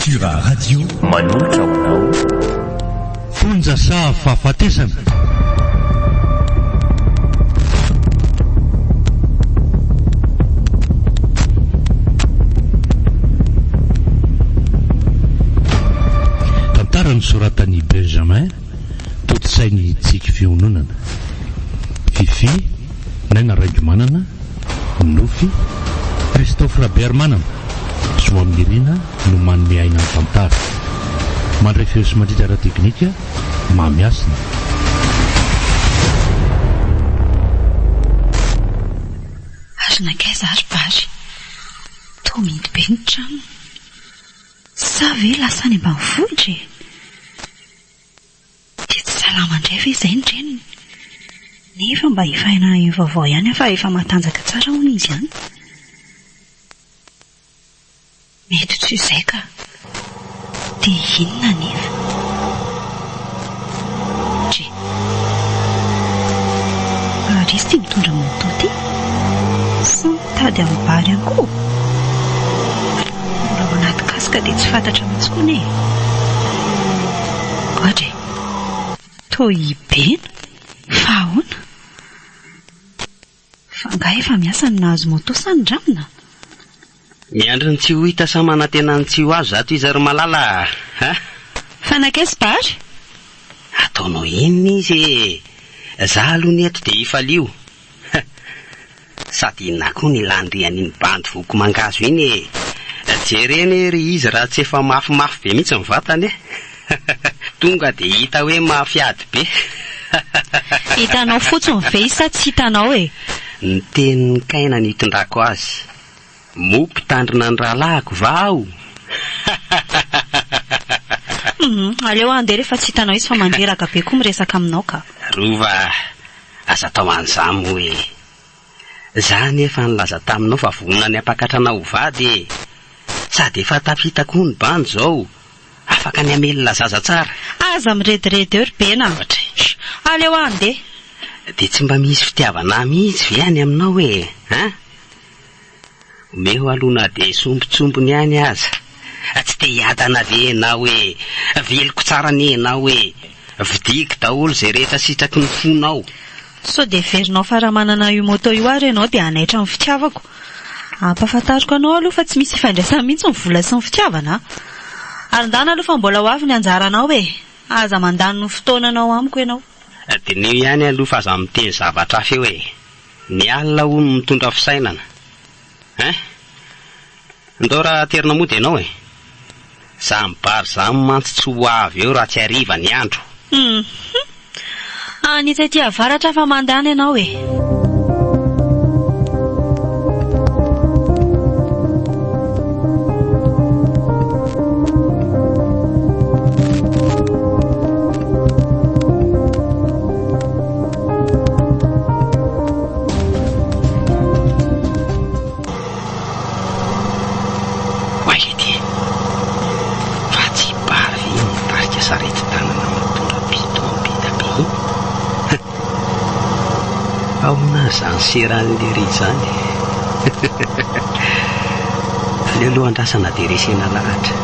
Cultura Radio Manolotra ho anao. Fonja sa fahafatesana? Tantara nosoratan'i Benjamin, tontosain'i Tsiky Fiononana. Fiffi, Naina Raingomanana, Nofy, Christophe Rabearimanana, Soaminirina no manome aina ny tantara. Mandray feo sy mandrindra ara-teknika, Mamy Hasina. Ary nankaiza ary Bary? Toa mihidy be ny tranony. Sa ve lasa any ambanivohitra e? Dia tsy salama indray ve izay ny reniny? Nefa mba efa naheno vaovao ihany aho fa efa matanjaka tsara hono izy any. Mety tsy izay ka. Dia inona anefa? Dry. Ary izy ity mitondra moto ity? Sa mitady amin'ny bary ihany koa? Mbola ao anaty casque dia tsy fantatra mihitsy koa anie e. Gadra e. Toa i Bena? Fa ahoana? Fa angaha efa miasa no nahazo moto sa nindramina? Miandry ny tsy ho hita sa manantena ny tsy ho azo zato iza ry malala a! Fa nankaiza Bary? Ataonao inona izy e! Za aloha ny eto dia hifalio. Sady inona koa ny ilàndry an'iny bandy voky mangahazo iny e! Jerena ery izy raha tsy efa mafimafy be mihitsy ny vatany e! Tonga dia hita hoe mafy ady be. Hitanao fotsiny ve izy sa tsy hitanao e? Ny tenin'i Kaina no itondrako azy. Moa mpitandrina ny rahalahiko va aho? Hum, aleo handeha rehefa tsy hitanao izy fa mandreraka be koa miresaka aminao ka. Rova a! Aza atao an'izany moa e! Za anie efa nilaza taminao fa vonona ny hampakatra anao ho vady e! Sady efa tafita koa ny bandy izao, afaka ny hamelona zaza tsara. Aza mirediredy eo ry Bena a! Aleo handeha. Dia tsy mba misy fitiavana ahy mihitsy ve any aminao e? An? Omeo aloha na dia sombintsombiny ihany aza. Tsy te hiadana ve ianao e? Veloko tsara anie ianao e! Vidiako daholo izay rehetra sitraky ny fonao. Sao dia heverinao fa raha manana io moto io ary ianao dia hanaitra ny fitiavako. Ampahafantariko anao aloha fa tsy misy ifandraisany mihitsy ny vola sy ny fitiavana a! Ary ndana aloha fa mbola ho avy ny anjaranao e! Aza mandany ny fotoananao amiko ianao. Diniho ihany aloha fa aza miteny zavatra hafa eo e! Ny alina hono mitondra fisainana. Hein? Ndao raha aterina mody ianao e! Zany bary zany mantsy tsy ho avy eo raha tsy hariva ny andro. Hum. Any etsy aty avaratra fa mandany ianao e! Oay ity fa tsy bary ve iny mitarika sarety tanana mitondra bidon be da be iny? Ahoana ary izany seran'i lery izany? Aleo aloha andrasana dia resena lahatra.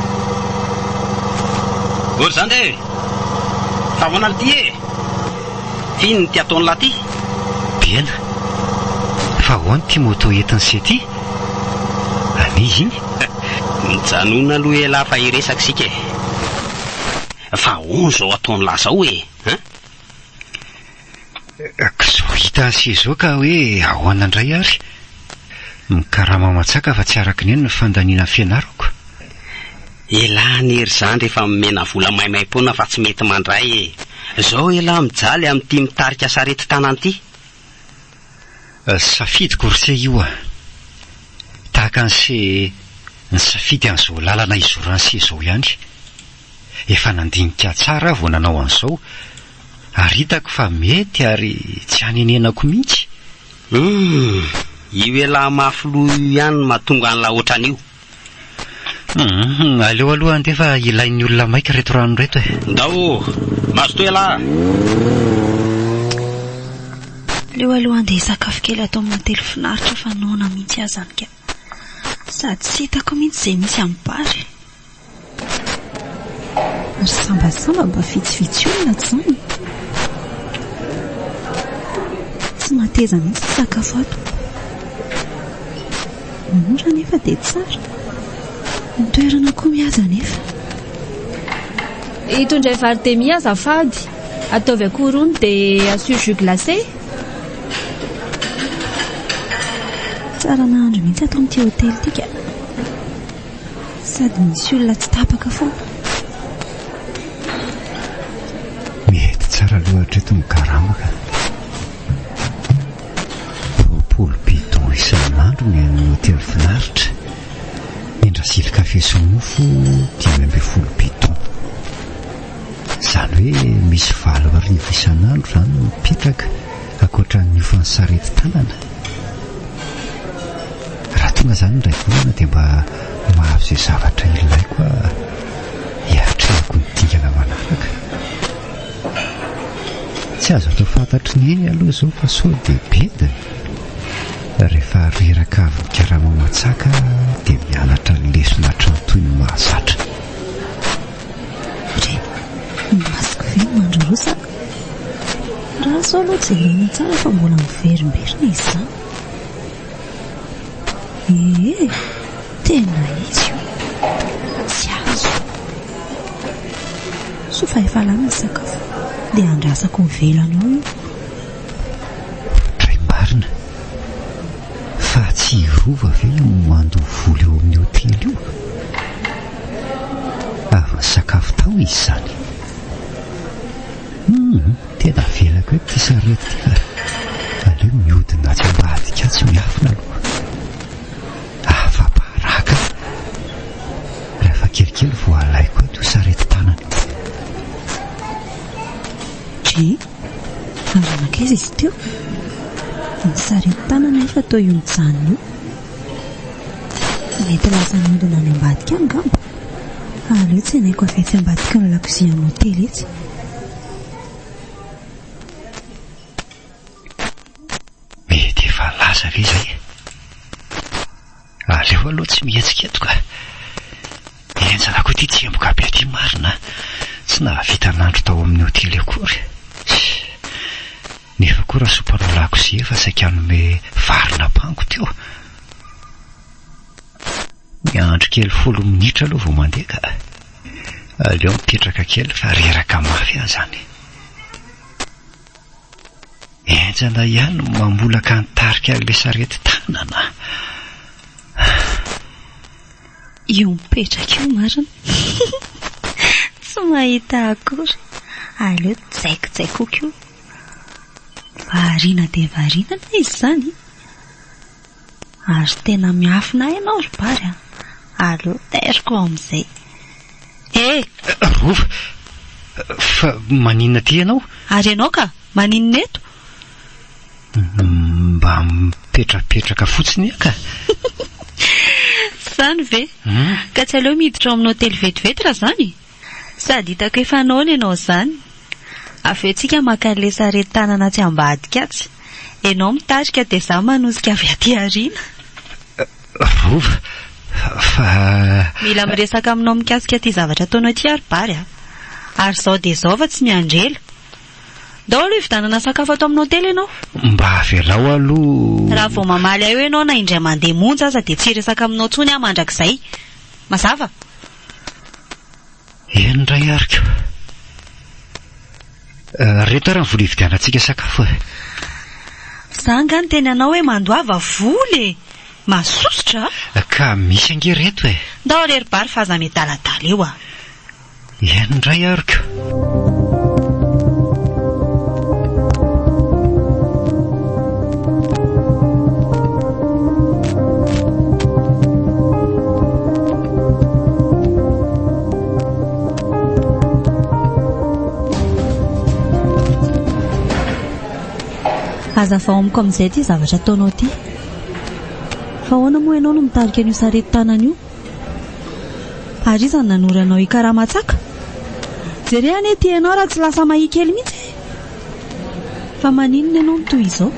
Ô ry zandry e! Fa ahoana ry ty e? F'inona ity ataon'lah ty? Bela, fa ahoana ity moto entin'i se ty? An'iza iny? Mijanona aloha elah fa hiresaka isika e! Fa ahoana izao ataon'lah izao e? Hein? K'izao hita an'i se izao ka hoe ahoana indray ary? Mikarama matsaka fa tsy araka ny eny ny fandaniana ny fianarako. Elah anie ry zandry efa nomena vola maimaimpoana fa tsy mety mandray e! Zao elah mijaly amin'ity mitarika sarety tanana ity. Safidiko ry se io a! Tahaka an'i se nisafidy an'izao lalana hizoran'i se izao ihany. Efa nandinika tsara aho vao nanao an'izao ary hitako fa mety ary tsy hanenenako mihitsy. Humm! Io elah mafy loha io ihany no mahatonga an'lah ohatran'io. Humm, aleo aloha handeha fa ilain'ny olona maika ireto rano ireto e. Ndao ô! Mazotoa elah! Aleo aloha handeha hisakafo kely ato amin'ny hotely finaritra fa noana mihitsy aho izany ka. Sady tsy hitako mihitsy izay misy amin'ny bary. Ary sambasamba mba vitsivitsy olona ato izany. Tsy mateza mihitsy ny sakafo ato. Mora nefa dia tsara. Ny toerana koa mihaja anefa. Itondray vary demi azafady. Ataovy akoho rony dia asio jus glacé. Tsara nahandro mihitsy ato amin'ity hotely ity ka. Sady misy olona tsy tapaka foana. Mety tsara aloha hatreto ny karama ka. 20 bidon isan'andro ny an'ny hotely Finaritra. Ny Indrazily kafe sy mofo 15 bidon. Izany hoe misy 8000 isan'andro izany mipetraka ankoatran'ny hofan'ny sarety tanana. Raha tonga izany indray volana dia mba mahazo izay zavatra ilaiko aho hiatrehako ny dingana manaraka. Tsy azo atao fantatry Neny aloha izao fa sao dia bediny. Rehefa reraka avy mikarama matsaka dia mianatra ny lesona hatrany toy ny mahazatra. Re, ny masoko ve no mandrorosa? Raso aloha jerena tsara fa mbola miverimberina izy izany. Ee, tena izy io. Tsy azo. Soa fa efa lany ny sakafo dia andrasako ivelany ao io. Dray marina. Fa tsy i Rova ve io mandoa vola eo amin'ny hotely io? Avy nisakafo tao izy izany. Hum, tena avelako eto ity sarety ity fa aleo mihodina atsy ambadika atsy miafina aloha. Afa-baraka rehefa kelikely vao alaiko eto io sarety tanana io. Dry, ary nankaiza izy teo? Ny sarety tanana efa toa io mijanona io. Mety lasa nihodina any ambadika any angamba. Aleo tsenaiko avy etsy ambadiky ny lakozian'ny hotely etsy. Mety efa lasa ve izay? Aleo aloha tsy mihetsika eto ka. Henjana koa ity tsemboka be ity marina a. Tsy nahavita nandro tao amin'ny hotely akory. Nefa koa rasoa mpanao lakozia efa saika hanome vary napango teo. Miandry kely folo minitra aloha vao mandeha ka. Aleo mipetraka kely fa reraka mafy aho izany. Henjana ihany ny mamolaka ny tarika an'ilay sarety tanana. Io mipetraka io marina. Tsy mahita akory. Aleo jaikojaikoko io. Variana dia variana anie izy izany. Ary tena miafina ahy ianao ry Bary a! Aleo tairiko ao amin'izay. Eh! Rova, fa maninona aty ianao? Ary ianao ka, maninona eto? Mba mipetrapetraka fotsiny aho ka. Izany ve? Ka tsy aleo miditra ao amin'ny hotely vetivety raha izany? Sady hitako efa noana ianao izany. Avy eo tsika maka an'ilay sarety tanana atsy ambadika atsy. Ianao mitarika dia izaho manosika avy aty aoriana. Rova, fa. Mila miresaka aminao mikasika ity zavatra ataonao ity aho ry Bary a! Ary izao dia izao fa tsy miandry ela. Ndao aloha hividianana sakafo ato amin'ny hotely ianao. Mba avelao aloha. Raha vao mamaly ahy eo ianao na indray mandeha monja aza dia tsy hiresaka aminao intsony aho mandrakizay. Mazava? Eny indray ary ko. Reto ary ny vola hividianantsika sakafo e. Za angaha niteny anao hoe mandoava vola e! Mahasosotra a! Ka misy ange reto e. Ndao re ry Bary fa aza miadaladala eo a! Eny indray ary ko. Hazavao amiko amin'izay ity zavatra ataonao ity. Fa ahoana moa ianao no mitarika an'io sarety tanana io? Ary iza no nanoro anao hikaramatsaka? Jereo anie ity ianao raha tsy lasa mahia kely mihitsy e! Fa maninona ianao no toy izao?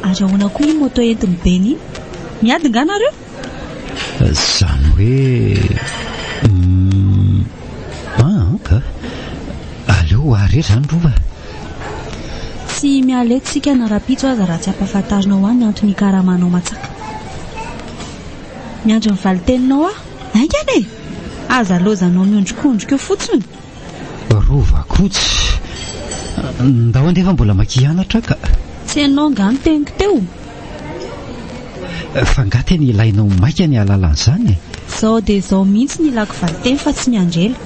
Ary ahoana koa iny moto entin'i Beny iny? Miady nga nareo? Izany hoe Aleo ho ahy irery izany Rova. Tsy miala eto isika na rahampitso aza raha tsy ampahafantarinao ahy ny antony hikaramanao matsaka. Miandry ny valin-teninao aho. Haingana e! Aza lozanao miondrikondrika eo fotsiny. Rova koa tsy. Ndao andeha fa mbola maika hianatra aho ka. Tsy henonao angaha ny teniko teo? Fa angaha tena ilainao maika ny hahalala an'izany e? Izao dia izao mihitsy ny ilako valinteny fa tsy miandry ela.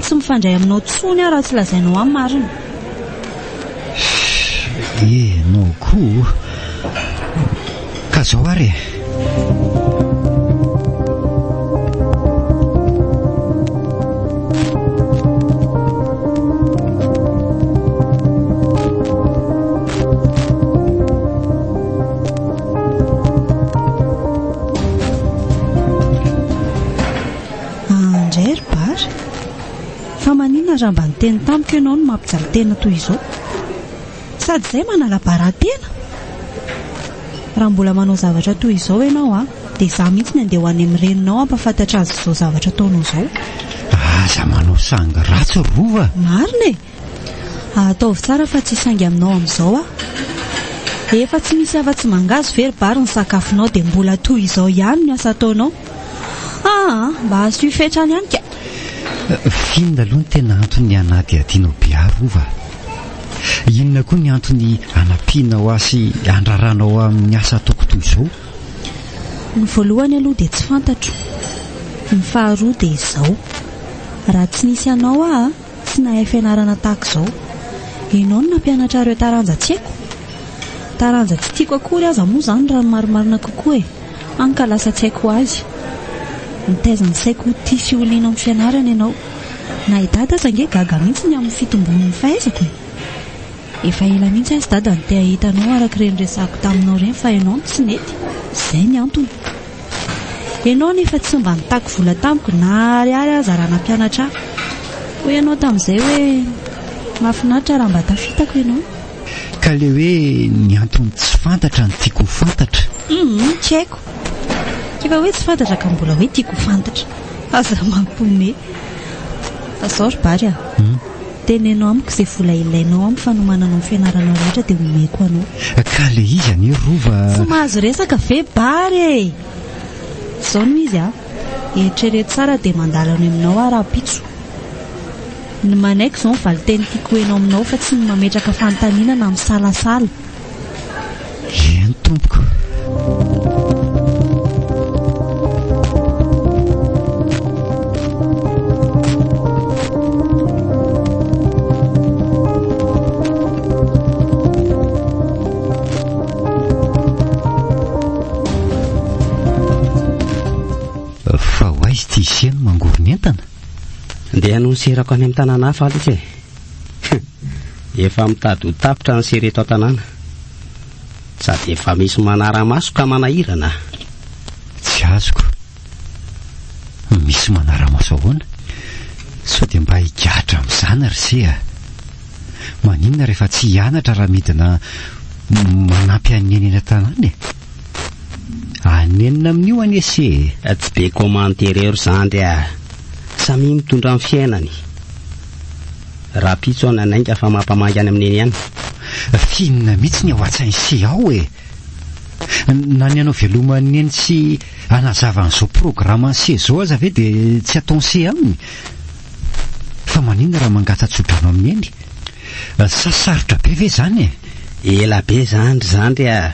Tsy mifandray aminao intsony aho raha tsy lazainao ahy marina. Ianao koa. Ka izao ary e. Andray ry Bary! Fa maninona raha mba niteny tamiko ianao no mampijaly tena toy izao? Sady izay manala bara-tena! Raha mbola manao zavatra toy izao ianao an, dia izaho mihitsy ny andeha ho any amin'ny reninao hampahafantatra azy izao zavatra ataonao izao. Aza manao sangy ratsy Rova! Marina e! Ataovy tsara fa tsy hisangy aminao amin'izao aho. Efa tsy misy afa-tsy mangahazo ve ry Bary ny sakafonao dia mbola toy izao ihany ny asa ataonao? Aa, mba asio fetrany ihany ka! F'inona aloha no tena antony hanadihadianao be ahy Rova? Inona koa ny antony hanampianao ahy sy handraranao ahy amin'ny asa ataoko toy izao? Ny voalohany aloha dia tsy fantatro. Ny faharoa dia izao. Raha tsy nisy anao aho, tsy nahay fianarana tahaka izao. Ianao no nampianatra ireo taranja tsy haiko. Taranja tsy tiako akory aza moa izany raha ny marimarina kokoa e! Hany ka lasa tsy haiko ho azy. Nitaiza ny saiko ho tia sy ho liana amin'ny fianarana ianao. Na i Dada aza ange gaga mihitsy ny amin'ny fitombon'ny fahaizako e! Efa ela mihitsy aza Dada no te hahita anao araka ireny resahako taminao ireny fa ianao no tsy nety. Izay ny antony. Ianao anefa tsy mba nitaky vola tamiko na ariary aza raha nampianatra ahy. Hoy ianao tamin'izay hoe, Mahafinaritra raha mba tafitako ianao. Ka le hoe ny antony tsy fantatra no tiako ho fantatra. Humm, tsy haiko. Efa hoe tsy fantatra ka mbola hoe tiako ho fantatra. Aza mampiomehy. Fa zao ry Bary a. Teneno amiko izay vola ilainao amin'ny fanomananao ny fianaranao rehetra dia omeko anao. Ka le izy anie Rova. Tsy mahazo resaka ve Bary e! Zao no izy a. Eritrereto tsara dia mandalo any aminao aho rahampitso. Ny manaiky izao ny valinteny tiako ho heno aminao fa tsy ny mametraka fanontaniana na misalasala. Eny tompoko. Fa ho aiza ity ise no mangoron'entana? Ndeha hanohy ny serako any amin'ny tanàna hafa aloha e. Efa mitady ho tapitra ny sera eto an-tanàna. Sady efa misy manara-maso ka manahirana. Tsy azoko. Misy manara-maso ahoana? Sao dia mba higadra amin'izany ry se a! Maninona rehefa tsy hianatra raha midina manampy an'i Neny eny an-tanàna e? Hanenina amin'io anie se e! Tsy be commentaire eo ry zandry a! Samia mitondra ny fiainany. Rahampitso aho nanainga fa mampamangy any amin'i Neny ihany. F'inona mihitsy ny ao an-tsain'i se ao e? Na ny hanao veloma an'i Neny sy hanazava an'izao programan'i se izao aza ve dia tsy ataon'i se aminy? Fa maninona raha mangata-tsodrano amin'i Neny? Sa sarotra be ve izany e? Ela be izany ry zandry a!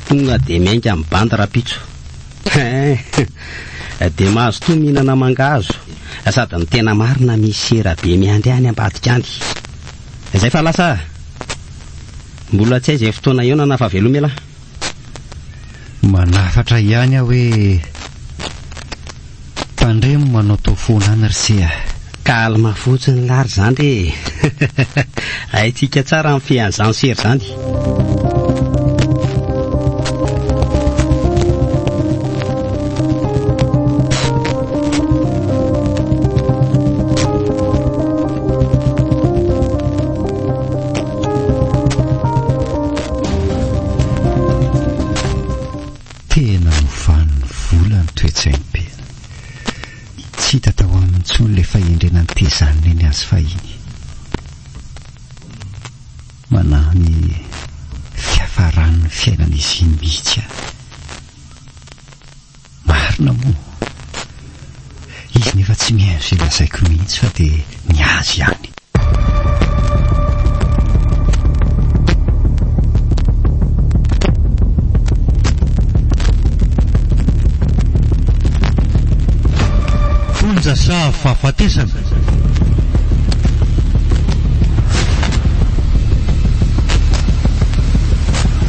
Tonga dia miainga amin'ny bandy rahampitso. Hein! Dia mazotoa mihinana mangahazo, sady ny tena marina misy sera be miandry any ambadika any. Izay fa lasa ah! Mbola tsy hay izay fotoana hihaonana fa veloma elah. Manafatra ihany aho hoe tandremo manao tao foana any ry se ah. Calme fotsiny lah ry zandry e! Haintsika tsara ny mifehy an'izany sera izany. Tena novan'ny vola ny toe-tsain'i Bena. Tsy hita tao aminy intsony ilay fahendrena nitezan'i Neny azy fahiny. amin'izy iny mihitsy aho. Marina moa. Izy nefa tsy mihaino izay lazaiko mihitsy fa dia ny azy ihany. Fonja sa fahafatesana?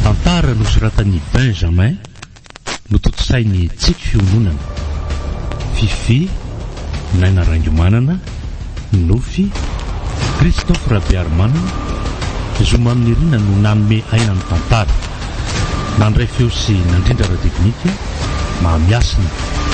Tantara nosoratan'i Benjamin Notontosain'i Tsiky Fiononana, Fiffi, Naina Raingomanana, Nofy, Christophe Rabearimanana, Zo Maminirina no nanome aina ny tantara. Nandray feo sy nandrindra ara-teknika, Mahamiasina.